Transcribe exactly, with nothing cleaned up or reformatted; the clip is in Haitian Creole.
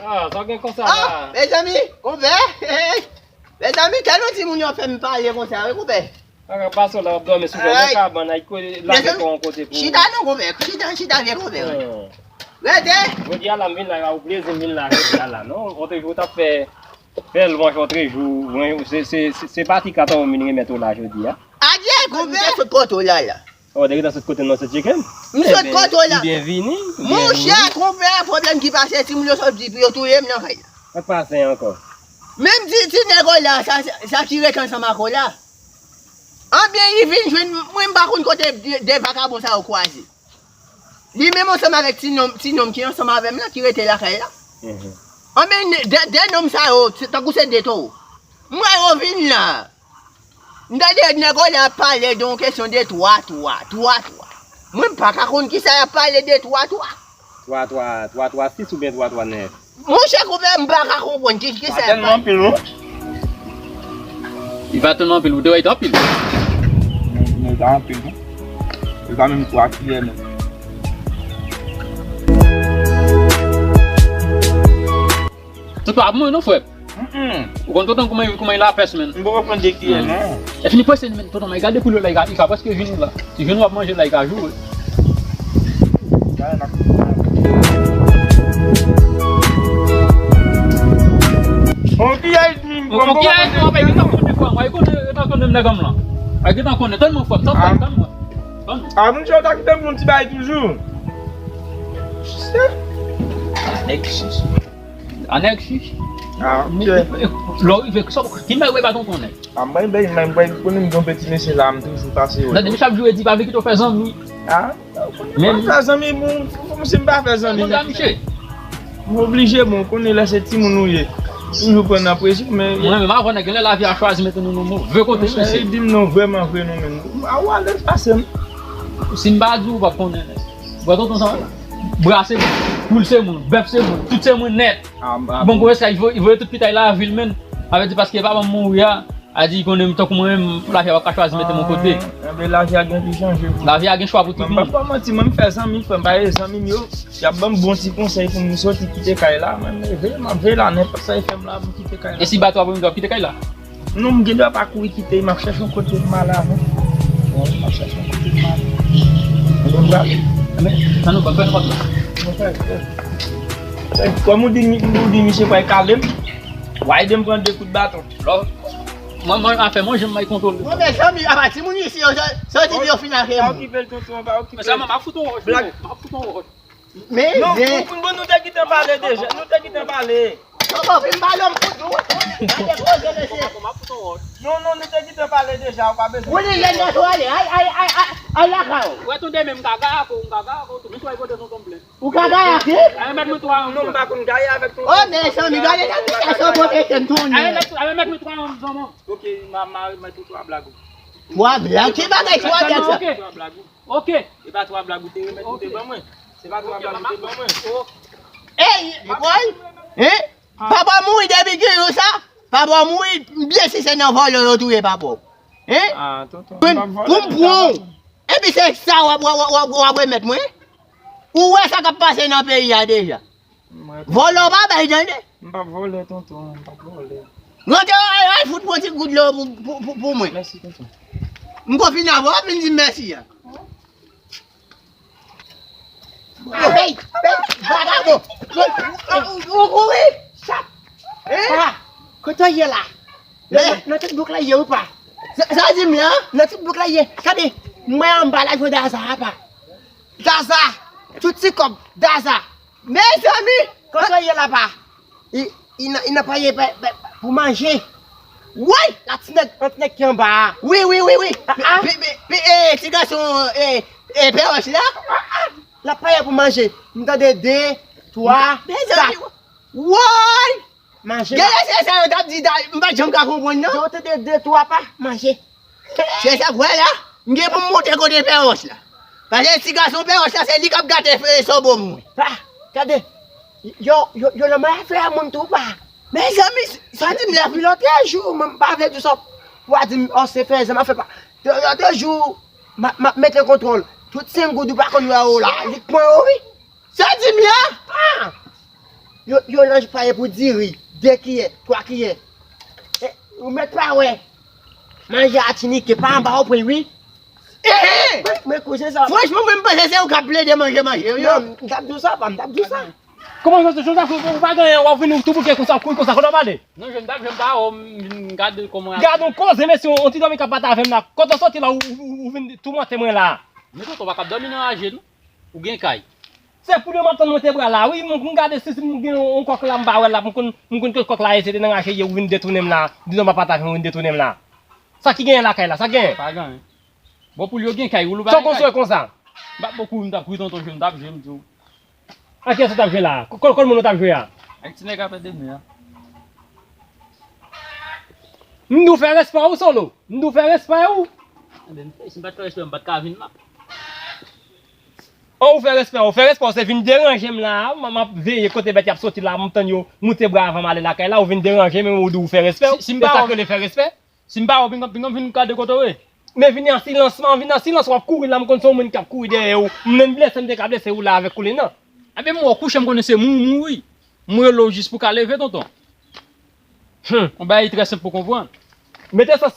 Ah, sa gen konsa la. Ah, mezanmi, konpè. Mezanmi, tèlman timoun yo fè m pale konsa, wi, konpè. Kaka pase w la, w ap dòmi sou yon kabann, ay, kote lage kò yon kote pou ou. Chita non, konpè. Chita, chita, vye konpè. Rete. Jodi a la, m vin la, ou plezi m vin la, jodi a la, non? Otrejou, ou t ap fè, fè lwanj, otrejou, mwen, se, se, se, se pati kat ou m vin remèt ou la, jodi a. Adye, konpè. M te sot kote w la, la. Oh, depi nan sot kote nan sot chicken? M sot kote w la. Byenvini. Monchè, konpè, pwoblèm ki pase, timoun yo sot di pou yo touye m nan kay la. Sa k pase ankò? Menm ti, ti nèg la, sa, sa, sa ki rete ansanm ak ou la. Anben, li vin jwenn mwen, m pa konn kote de, de vakabon sa yo kwaze. Li menm ansanm avèk ti nonm, ti nonm ki ansanm avè m la, ki rete lakay la. Mhm. Anben, de, de nonm sa yo, se tankou se de towo. M wè yo vin la. M tande nèg yo la ap pale de yon kesyon de twa twa, twa twa. Mwen, m pa ka konn kisa y ap pale de twa twa. Twa twa, twa twa sis oubyen twa twa nèf? Monchè, konpè, m pa ka konprann ki, kisa y ap pale. Anpil, non? Li pa tèlman anpil, ou te wè li te anpil? Men, men, li pa anpil, non. Li pa menm twa kiyè, non. Tonton ap mouri non, frè. Mm-mm. Ou konn tonton kouman, kouman li lapès, menn. M poko pran de kiyè, non. E fini prese, menn, tonton, men gade poul yo la, li ka, li ka prèske vini la. Ti jenou ap manje la, li ka joure. On kiyè, on kiyè, on kiyè, frè m, ay konnen, yo ta konnen m nèg an m lan. Ay, yo ta konnen, tann mwen, frè m, tann mwen, tann mwen. Tann mwen. Ah, moun yo ta kite m pou yon ti bagay toujou. Nèg chich. A nèg chich. Ah, ok. Lè w rive, sa, ki nèg wè baton konnen? Ah, mwen, mwen, mwen, mwen, konnen m gon peti mesye la, m toujou pase yo. Tande, misye ap joure di pa vle kite w fè zanmi. Ah, men m fè zanmi, bon, bon, si m pa fè zanmi, men misye. M oblije, bon, konnen lè se timoun ou ye. Toujou pran nan presyon, men mwen menm, avan nèg, lè lavi a chwazi mete nou nan move kote, mesye. Di m non, vrèman vre, non, men. A, ou alèz pase m. Si m pa di w, ou p ap konnen, nèg. Bwa tonton sa, bra se moun, poul se moun, bèf se moun, tout se moun nèt. Ah, ah, bon, bon. Gwo eskay, li voye, li voye tout pitay lavil, menn. Avè di paske papa m mouri a, a di konnen m tankou mwen menm, lavi a pa ka chwazi mete m yon kote. Ah, enben, lavi a gen pou chanje pou ou. Lavi a gen chwa pou tout moun. Mwen, m pa, pa manti, mwen, m fè zanmi, frè m, pa gen zanmi m yo, y ap ban m bon ti konsèy pou m soti kite kay la, mwen, m leve, m ap veye la, nenpòt sa y fè m la, pou m kite kay la. E si bato a pran m, w ap kite kay la? Non, m gen dwa pa kouri kite, m ap chèche yon kote pou m ale avè w. Wi, m ap chèche yon kote pou m ale. Mwen, m prale. Men, sa nou fè, fè fòt la. Mwen fè, fè. Fè, kòm ou di, ou di misye pral kale m, w a ede m pran de kout baton. Lò, mwen, mwen, afè manje m, m ay kontwole. Bon, mezanmi, apa timoun isi yo, sa, sa di yo fin avè m. Pa okipe l, tonton, pa okipe l. Men sa, m ap fout yon wòch, m ap fout yon wòch. Men, non, zen. Bon, bon, bon, nou te gentan pale deja. Nou te gentan pale. Kòman fin pale m fout ou? Gade koze mesye. Non, non, nou te gentan pale deja, ou pa bezwen. Ou li jèn gason ale, al, al, al, al, al lakay ou. Ou wè tonton men m ka gaye ak ou, m ka gaye ak ou tou. Men si w al pote tonton m plent. Ou ka gaye ak li? Al remèt mwen twa an. Non, m pa konn gaye avèk tonton. Oh, mezanmi, gade nan ti gason bon tete m tounen. Al remèt, al remèt mwen twa an zanman. Ok, m a, m a remèt ou twa blag ou. Twa blag? Ki bagay twa blag sa? Twa blag ou. Ok. E pa twa blag ou te remèt ou te ban mwen. Se pa twa blag ou te ban mwen. Ey, woy. Hein? Papa w mouri depi ki jou sa? Papa w mouri, byen si se nan vòlò yo touye papa w. Hein? Ah, tonton, m p ap vòlè. Pou m pran w. Epi se sa w ap, w ap, w ap, w ap, w ap remèt mwen? Ou wè sa k ap pase nan peyi a deja? Vòlò pa bay, tande. M p ap vòlè, tonton, m p ap vòlè. Rantre, al, al fout pran ti gout dlo pou, pou, pou, pou mwen. Mèsi, tonton. M konn fin avè w, w ap vin di m mèsi a. Hey, hey, vagabon. Ou, ou kouri? Chat. Hein? Pa, kote w ye la? Nan, nan tout bouk la ye ou pa? Sa, sa di m la? Nan tout bouk la ye. Gade, mwen anba la jwe daza a pa. Daza. Tout ti kòb, daza. Mezanmi! Kote w ye la pa? I, i nan, i nan panye pe, pe, pou manje. Woy! La ti nèg, an ti nèg ki anba a. Wi, wi, wi, wi. Ah, ah. Pi, pi, pi, eh, ti gason, eh, eh, pè wòch la. Ah, ah. L ap panye pou manje. M tande de, twa, kat. Mezanmi, woy! Manje la. Gen lè se sa yo t ap di, m pa t janm ka konprann, non. Yo te de, de, twa pa manje. Se sa k wè la, m gen pou m monte kote pè wòch la. Paske ti gason pè wòch la, se li k ap gate fè sobo mwen. Pa, gade, yo, yo, yo nan mwen afè a moun tou pa. Mezanmi, sa di m la. Depi lòt jou, mwen m pa vle di sa, w a di m, ò, se fè zan m ap fè pa. De, lòt jou, m ap, m ap mete kontwòl. Tout senk goud ou pa konn wè yo la, li k pran yo, wi. Sa di m la? Ah! Yo, yo lanj paye pou diri, de kiyè, twa kiyè. E, ou mèt pa wè. Manje a tinike, pa anba ou pran, wi. Ehe! Men, men koze sa. Franchman, mwen, m panse se ou k ap plede manje, manje, yo. Non, m t ap di w sa, pa, m t ap di w sa. Kòman Joseph, Joseph, ou pa gen anyen, w ap vin tou bouke konsa, kouri konsa, kote w pale? Non, je m t ap, je m pa, oh, m vin gade kòman. Gade yon koze, mesye, yon ti dòmi k ap pataje avè m la. Kote w soti la, ou, ou, ou vin toumante mwen la. Men tonton, pa k ap dòmi nan raje, non. Ou gen kay. Se pou yo m ap tann mwen te bra la, wi, m, m gade si, si m gen yon, yon kòk la, m pa wè l la, m konn, m konn ke kòk la ye, se te nan raje ye, ou vin detounen m la, di non, m ap pataje, ou vin detounen m la. Sa ki genyen lakay la, sa ki genyen? Pa gen anyen. Bon, pou yo gen kay, ou lou pa gen kay. Sa w konn sou konsa? M pa t bon kouri, m t ap kouri tonton, je m t ap jwe, m di w. Ak kiyès ou t ap jwe la? Kòl, kòl moun ou t ap jwe a? Ak ti nèg a pèt de nè a. M di w fè respè w, Solo. M di w fè respè w. Enben, si m pa t fè respè, m pa t ka vin la. Oh, ou fè respè, ou fè respè, ou se vin deranje m la. M, m ap veye kote bèt y ap soti la, m tann yo moute bra avan m ale lakay la, ou vin deranje m, ou di w fè respè. Si, si m pa wè w, e sa k rele fè respè? Si m pa wè w, pinga, pinga m vin gade kote w ye. Men vini an silans, man, vini an silans, w ap kouri la, m konn se yon moun k ap kouri dèyè w. M menm blese, m te ka blese w la avèk koulin nan. Enben, m wè w kouche, m konnen se mou, mou, wi. M rele w jis pou w ka leve, tonton. Hum. Yon bagay trè senp pou konprann. Mete sa